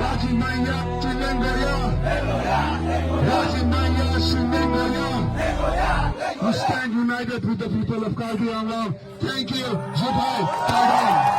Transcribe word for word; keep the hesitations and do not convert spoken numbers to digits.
Raji Manya Chileng Gaya. Raji Manya Chileng Gaya. We stand united with the people of Karbi Anglong. Thank you. Juthai. Kardom.